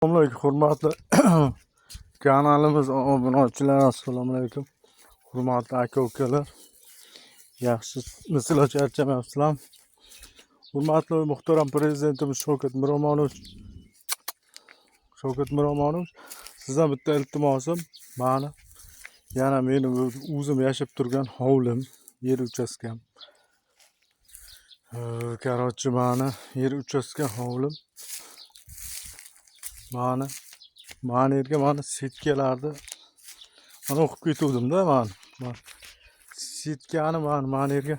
Assalomu alaykum, hurmatli kanalimiz obunachilari, assalomu alaykum hurmatli aka ukalar, yaxshimisizlar, charchamayapsizlarmi? Hurmatli muhtaram prezidentimiz Shavkat Miromonovich, Shavkat Miromonovich, sizdan bitta iltimosim, mani yana meni o'zim yashab turgan hovlim, yer uchastkam, короче, mani yer uchastka hovlim, mani yerga mani setkalarni mana o'qib ketuvdimda, mani setkani mani yerga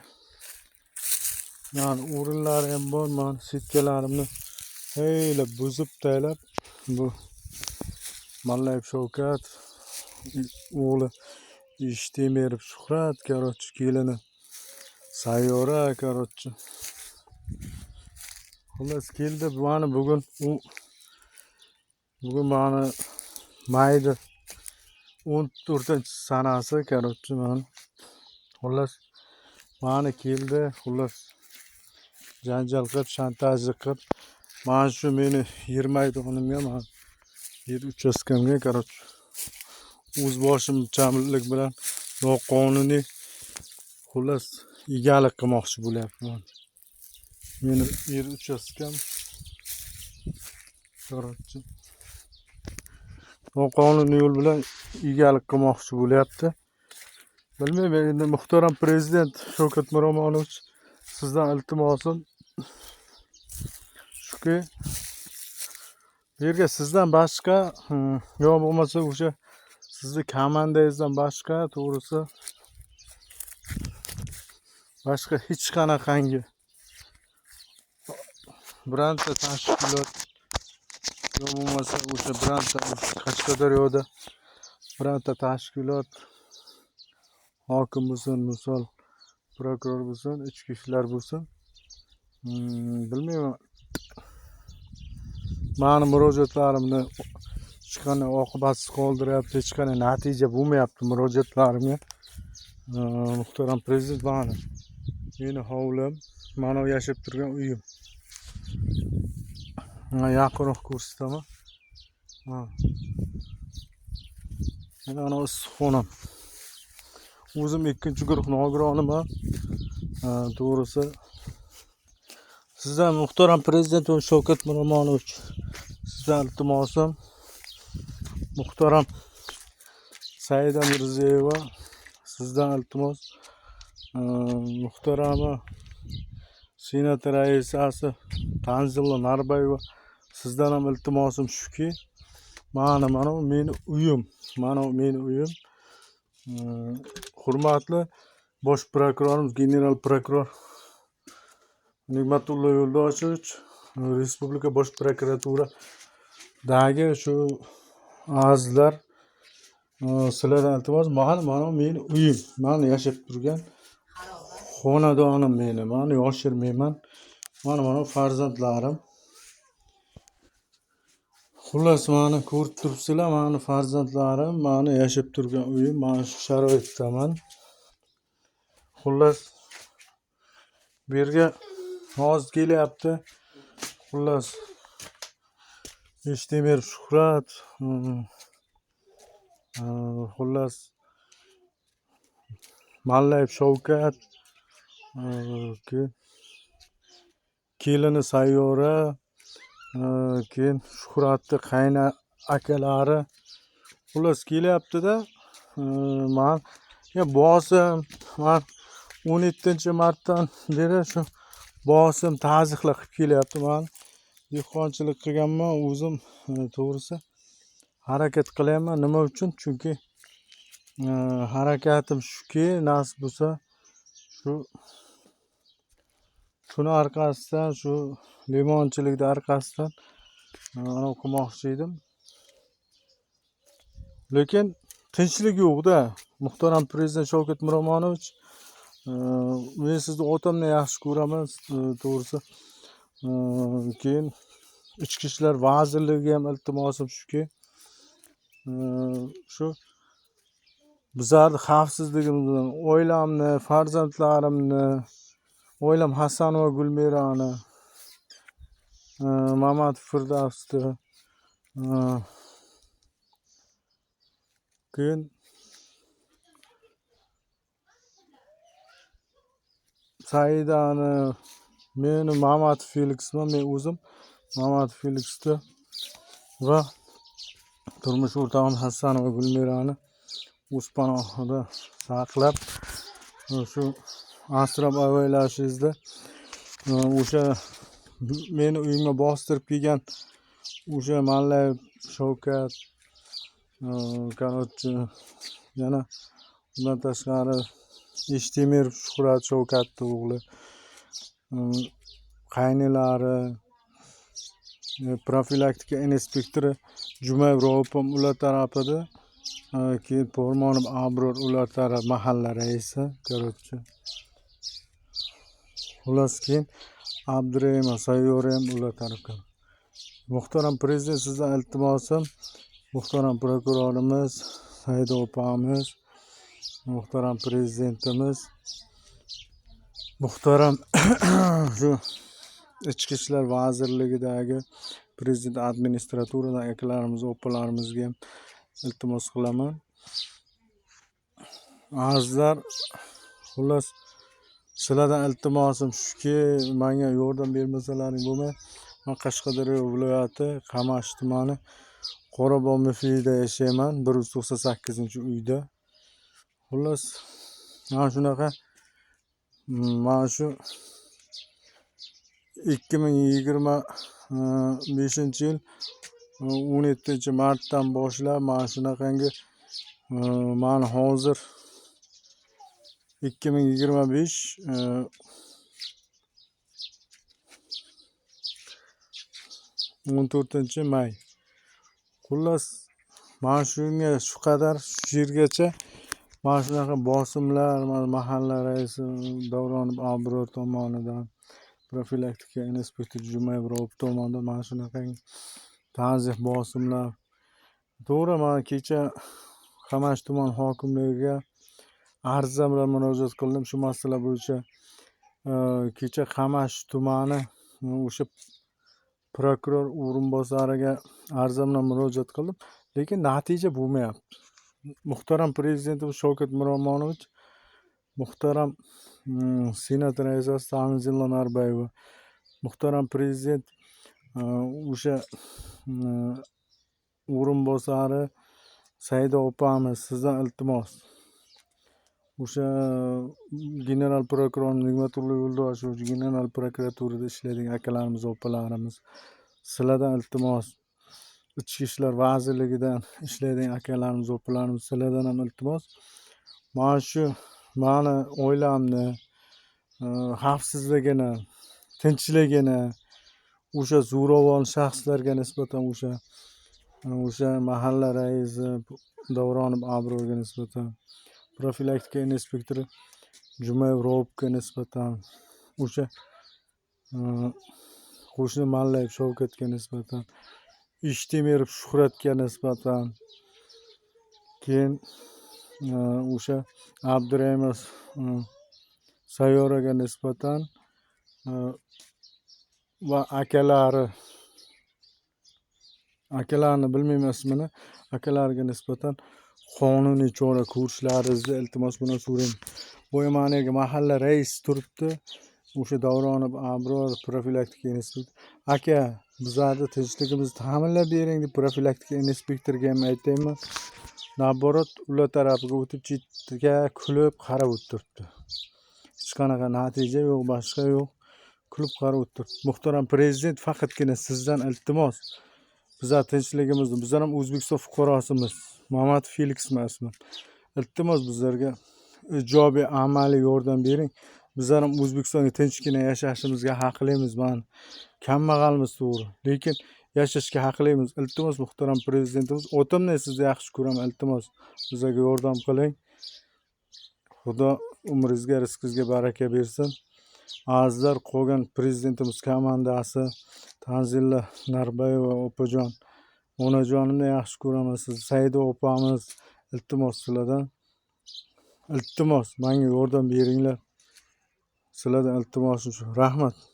mani o'rinlari ham bor, mani setkalarimni xeyli buzib taylab bu Mallayev Shavkat o'g'li Eshtemirov Shuhrat, короче, kelini Sayyora, короче, xullas keldi mani bugun u bugun mani mayda 14 sanasi, короче, mani xullas mani keldi, xullas janjal qilib, shantaj qilib, mana shu meni yer maydonimga, mani yer uchastkamga, короче, o'z boshimchalik bilan noqonuniy xullas egalik qilmoqchi bo'lyapti. Meni yer uchastkam, короче, noqonuniy yo'l bilan egalik qilmoqchi bo'lyapti. Bilmayman endi, muhtaram prezident Shavkat Miromonovich, sizdan iltimosim shuki, bu yerga sizdan boshqa, yo bo'lmasa o'sha sizni komandangizdan boshqa, to'g'risi, boshqa hech qanaqangi bironta tashkilot yo bo'lmasa o'sha bironta Qashqadaryoda bironta tashkilot, hokim bo'lsin, misol prokuror bo'lsin, ichki ishlar bo'lsin, bilmayman, mani murojaatlarimni hech qanday oqibatsiz qoldiryapti, hech qanday natija bo'lmayapti murojaatlarimga. Muhtaram prezident, meni hovlim, mana yashab turgan uyim. Yaqinroq ko'rsataman. Ha. Mana ana issiqxonam. O'zim ikkinchi guruh nogironiman. To'g'risi, sizdan, muhtaram prezident Shavkat Miromonovich, sizdan iltimosim, muhtaram Saida Mirziyoyeva, sizdan iltimos, muhtarama Senat raisasi Tanzila Norboyeva, sizdan ham iltimosim shuki, mana bu meni uyim, mana bu meni uyim. Hurmatli bosh prokurorimiz, general prokuror Nig'matullo Yo'ldoshevich, Respublika bosh prokuraturadagi shu azizlar, sizlardan iltimos, mana bu meni uyim, mani yashab turgan xonadonim meni, mani yoshirmayman, mana farzandlarim. Xullas, mani ko'rib turibsizlar, mani farzandlarim, mani yashab turgan uyim, mana shu sharoitdaman. Xullas, bu yerga hozir kelyapti. Xullas, Eshtemir Shuhrat, xullas Mallayev Shavkat, keyin kelini Sayyora, keyin Shuhratni qayna akalari, xullas kelyaptida, man ya bosim, man 17 martdan beri shu bosim, tazyiqlar qilib kelyapti. Man dehqonchilik qilganman o'zim, to'g'risi harakat qilyapman. Nima uchun? Chunki harakatim shuki, nasib bo'lsa, shu shuni orqasidan, shu limonchilikni orqasidan anavi qilmoqchi edim. Lekin tinchlik yo'qda. Muhtaram prezident Shavkat Miromonovich, men sizni otamdan yaxshi ko'raman, to'g'risi. Keyin Ichki ishlar vazirligiga ham iltimosim shuki, shu bizlarni xavfsizligimizni, oilamni, farzandlarimni, oilam Hasanova Gulmirani, Mamat Firdavsni Keyin Saidani, meni Mamat Feliksman, men o'zim Mamat Feliksni va turmush o'rtog'im Hasanova Gulmirani o'z panohida saqlab, shu asrab avaylashingizda o'sha meni uyimga bostirib kelgan o'sha Mallayev Shavkat, короче, yana undan tashqari Eshtemirov Shuhrat Shavkatni o'g'li, qaynilari, profilaktika inspektori Jumayev Raufam ular tarafida, keyin Po'rmonov Abror ular taraf mahalla raisi, короче. Xullas, keyin Abdurahimov Sayyora ham ular tarafga. Muhtaram prezident, sizdan iltimosim, muhtaram prokurorimiz Saida opamiz, muhtaram prezidentimiz, muhtaram shu Ichki ishlar vazirligidagi prezident administraturadan akalarimiz, opalarimizga ham iltimos qilaman. Azizlar, xullas, sizlardan iltimosim shuki, menga yordam bermasalaring bo'lmaydi. Men Qashqadaryo viloyati Qamashi tumani Qorabog' MFIda yashayman, 198-uyda. Xullas, mana shunaqa, mana shu 2025-yil 17-martdan boshlab mana shunaqangi, mana hozir 2025 14 may. Xullas, mana shunga shu qadar, shu yergacha mana shunaqa bosimlar, mana mahalla raisi Davronov Abror tomonidan, profilaktika inspektori Jumayev Rauf tomonidan mana shunaqangi ta'zih bosimlar. To'g'ri, man kecha Qamashi tuman hokimligiga ariza bilan murojaat qildim shu masala bo'yicha. Kecha Qamashi tumani o'sha prokuror o'rinbosariga ariza bilan murojaat qildim, lekin natija bo'lmayapti. Muhtaram prezidentimiz Shavkat Miromonovich, muhtaram Senat raisasi Tanzila Norboyeva, muhtaram prezident o'sha o'rinbosari Saida opamiz, sizdan iltimos, o'sha general prokuror Nig'matullo Yo'ldoshev, general prokuraturada ishlaydigan akalarimiz, opalarimiz, sizlardan iltimos, Ichki ishlar vazirligidan ishlaydigan akalarimiz, opalarimiz, sizlardan ham iltimos, mana shu mani oilamni xavfsizligini, tinchligini o'sha zo'ravon shaxslarga nisbatan, o'sha mahalla raisi Davronov Abrorga nisbatan, profilaktika inspektori Jumayev Raufga nisbatan, o'sha qo'shni Mallayev Shavkatga nisbatan, Ishtemirov Shuhratga nisbatan, keyin o'sha Abdurahimov Sayyoraga nisbatan va akalarini bilmayman ismini, akalariga nisbatan qonuniy chora ko'rishlaringizni iltimos bilan so'rayman. Boya mana yerga mahalla raisi turibdi, o'sha Davronov Abror profilaktika inspektori. Aka, bizlarni tinchligimizni ta'minlab bering deb profilaktika inspektoriga ham aytayman. Naborot ular tarafiga o'tib chetga kulib qarab o'tiribdi. Hech qanaqa natija yo'q, boshqa yo'q. Kulib qarab o'tiribdi. Muhtaram prezident, faqatgina sizdan iltimos, bizlar tinchligimizni, bizlar ham O'zbekiston fuqarosimiz. Mamat Feliks emasmi? Iltimos, bizlarga ijobiy amaliy yordam bering. Bizlar ham O'zbekistonga tinchgina yashashimizga haqlimiz. Mana kambag'almiz to'g'ri, lekin yashashga haqlimiz. Iltimos, muhtaram prezidentimiz, otamdan sizni yaxshi ko'raman, iltimos bizlarga yordam qiling. Xudo umringizga, rizqingizga baraka bersin. Azizlar, qolgan prezidentimiz komandasi Tanzila Norboyeva opajon, onajonimni yaxshi ko'raman sizni, Saida opamiz, iltimos sizlardan, iltimos menga yordam beringlar. Sizlardan iltimosim shu. Rahmat.